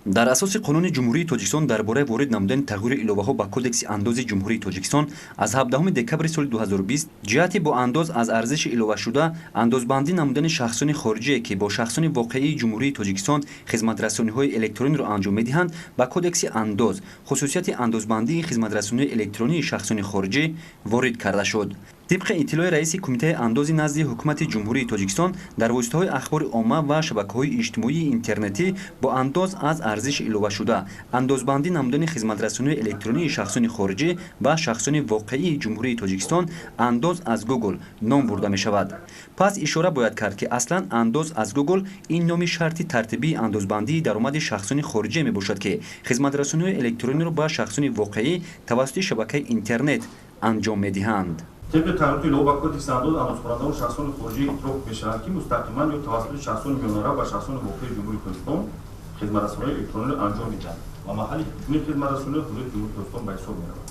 Дар асоси Қонуни Ҷумҳурии Тоҷикистон дар бораи ворид намудани тағйиру иловаҳо ба Кодекси андози Ҷумҳурии Тоҷикистон аз 17 декабри соли 2020 ҷиҳати бо андоз аз арзиши иловашуда андозбандӣ намудани шахсони хориҷие, ки бо шахсони воқеии Ҷумҳурии Тоҷикистон хизматрасониҳои электрониро анҷом медиҳанд, ба Кодекси андоз хусусияти андозбандии хизматрасониҳои электронии шахсони хориҷӣ ворид карда шуд. Тибқи иттилои раиси Кумитаи андози назди Ҳукумати Ҷумҳурии Тоҷикистон, дар воситаҳои ахбори омма ва шабакаҳои иҷтимоии интернетӣ бо андоз аз арзиши иловашуда андозбандӣ намудани хизматрасониҳои электронии шахсони хориҷӣ ва шахсони воқеии Ҷумҳурии Тоҷикистон андоз аз Гугл ном бурда мешавад. Пас ишора бояд кард, ки аслан андоз аз Гугл ин номи шарти тартибии андозбандии даромади шахсони хориҷие мебошад, ки хизматрасониҳои электрониро ба шахсони воқеӣ тавассути шабакаи интернет анҷом медиҳанд. Тибқи тағйироти илова ба Кодекси андоз, андозхӯрандагон шахсони хориҷӣ итлоқ мешаванд, ки мустақиман ё тавассути шахсони миёнарав ба шахсони воқеии Ҷумҳурии Тоҷикистон хизматрасониҳои электрониро анҷом медиҳанд ва маҳалли чунин хизматрасониҳо ҳудуди Ҷумҳурии Тоҷикистон ба ҳисоб меравад.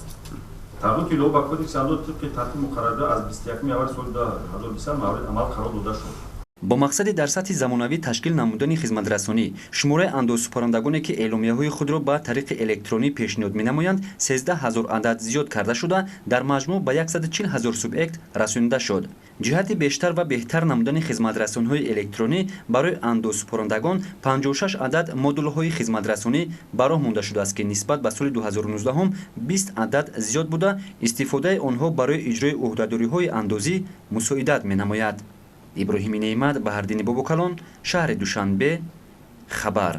Тағйироти илова ба Кодекси андоз тибқи тартиби муқарраршуда аз 21 январи соли 2020 мавриди амал қарор дода шуд. Бо мақсади дар сатҳи замонавӣ ташкил намудани хизматрасонӣ, шумораи андозсупорандагоне, ки эъломияҳои худро ба тариқи электронӣ пешниҳод менамоянд, 13 ҳазор адад зиёд карда шуда, дар маҷмӯъ ба 140 ҳазор субъект расонида шуд. Ҷиҳати бештар ва беҳтар намудани хизматрасониҳои электронӣ барои андозсупорандагон 56 адад модулҳои хизматрасонӣ ба роҳ монда шудааст, ки нисбат ба соли 2019 20 адад зиёд буда, истифодаи онҳо барои иҷрои ӯҳдадориҳои андозӣ мусоидат менамояд. Иброҳими Неъмат, Баҳрдини Бобокалон, шаҳри Душанбе, «Хабар».